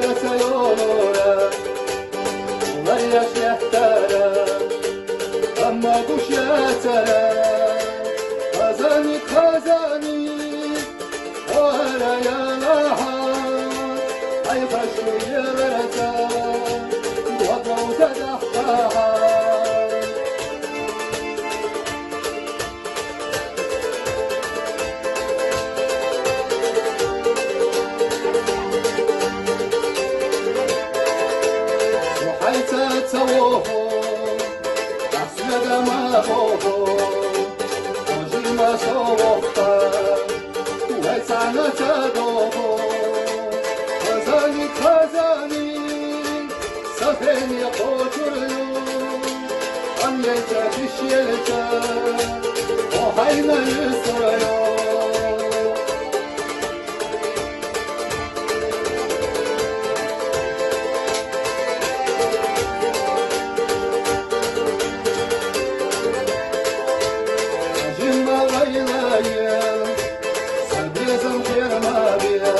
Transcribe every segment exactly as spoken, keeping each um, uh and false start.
Цайолора, ларьяш яхтара, амма гуш яцара, Казани, Казани, ора яла ха, ай, башу яраца, гуадо задахта ха. Сафени къочурю, ам елча, биш елча, о хайна юсурю. Жимма лайлая, сабезам кермабия.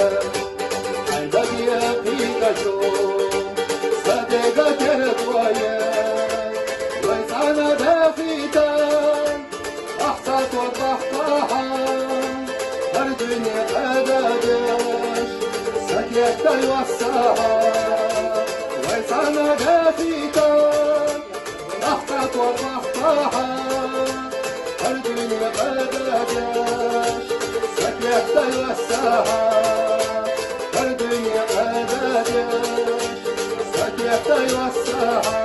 Айдагия пикачу, садега керекуая, вайсана бяхита, ахца тот бахтаха, ардуни къададеш, сакеттай вассаха, вайсана бяхита. Ахта тот бахтаха, ардуни къададеш, сакеттай вассаха, ардуни къададеш, сакеттай вассаха.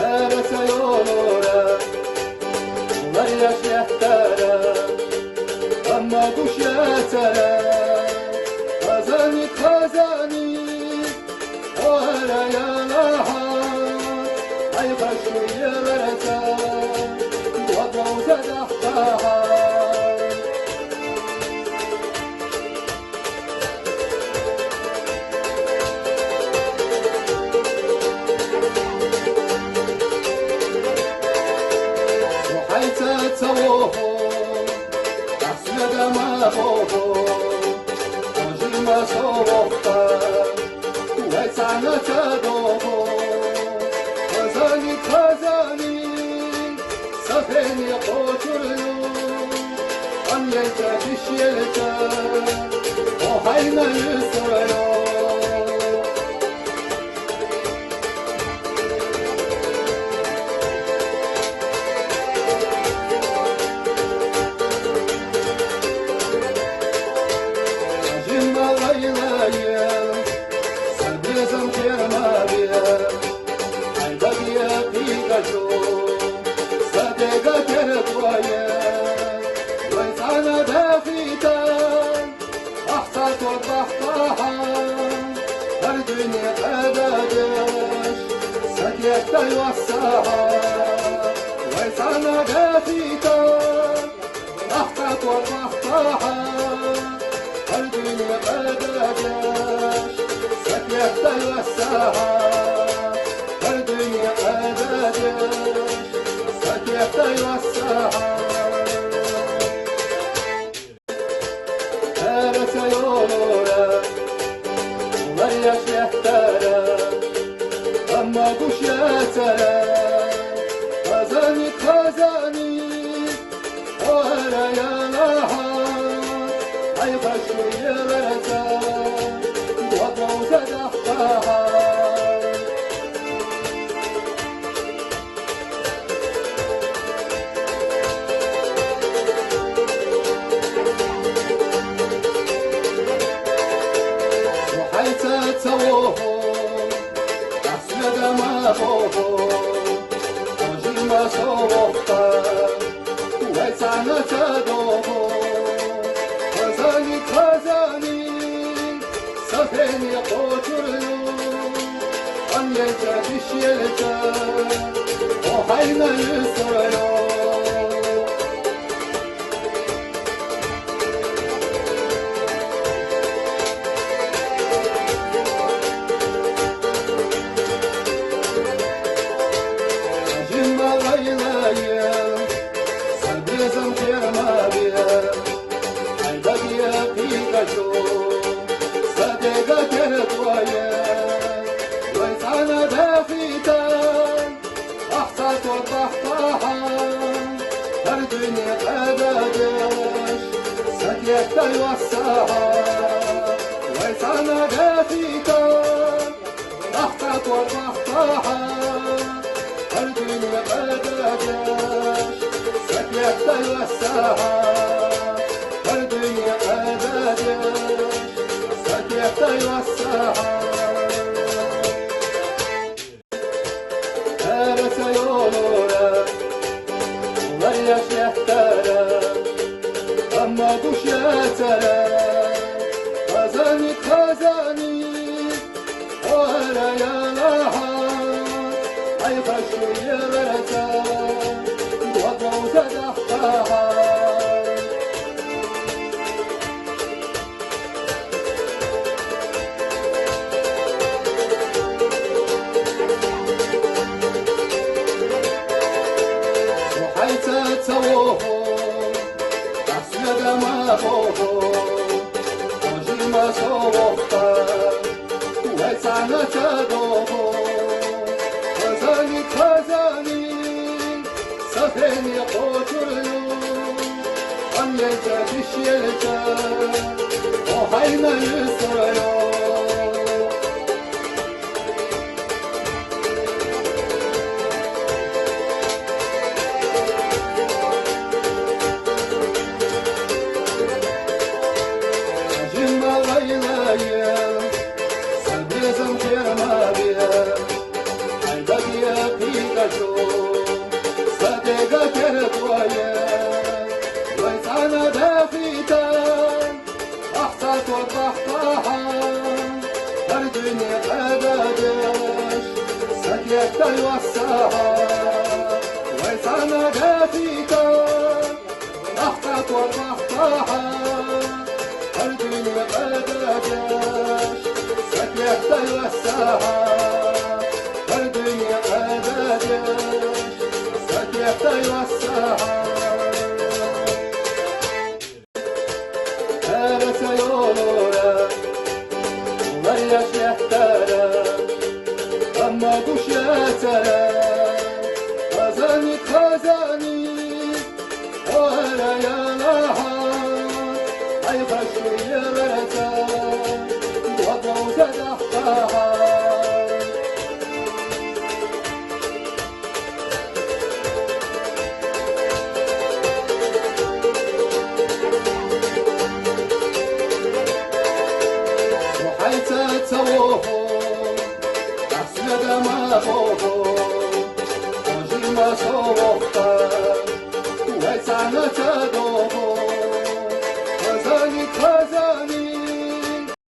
Ара цайолора, ларьяш яхтара, амма гуш яцара, Казани, Казани, Вайсана чадохо, Казани, Казани, сафени къочурю, ам елча, биш елча, о хайна юсурю. Жимма лайлая, сабезам кермабия, айдагия пикачу, садега керекуая, вайсана бяхита, ахца тот бахтаха, ардуни къададеш, сакеттай вассаха, вайсана бяхита. Ахта тот бахтаха, ардуни къададеш, сакеттай вассаха, ардуни къададеш, сакеттай вассаха. Ара цайолора, ларьяш яхтара, амма гуш яцара, Казани, Казани, ора яла ха, ай, башу яраца, гуадо задахта ха. Хайца цаохо, ахсяда махохо, ожима соохта, вайсана цадохо, Казани, Казани, сафени къочурю, ан елча, биш елча, о хайна юсурю. Жимма лайлая, сабезам кермабия, айдагия пикачу, Сатехта йоссаха, вай цӀана дахита, ахта кор бахтаха, гьар дуьне къададеш. Сатехта йоссаха, гьар дуьне къададеш. Сатехта йоссаха. Араса йолора, ларя шехтара, амма гуш яцара, Къазани, Къазани, о ара ялаха, ай хашу яраса, гвадо задахтаха. Сухьайца цавохо, ахсуьда махохо, хожима совохта, вай цӀана цадохо, Къазани, Къазани. Сафени къочурю, амлеца дишелца, о гьайна юсурю. Жимма вайлая, сабезам кермабия. Айда бия пикачу, садега керкоя, вай цӀана дахита, ахта кор бахтаха, гьар дуьне къададеш. Сатехта йоссаха, вай цӀана дахита, ахта кор бахтаха, гьар дуьне къададеш. Сатехта йоссаха, гьар дуьне къададеш. Сатехта йоссаха. Араса йолора, ларя шехтара, амма гуш яцара, Къазани, Къазани, о ара ялаха, ай хашу яраса, гвадо задахтаха. Сухьайца цавохо, ахсуьда махохо, хожима совохта, вай цӀана цадохо.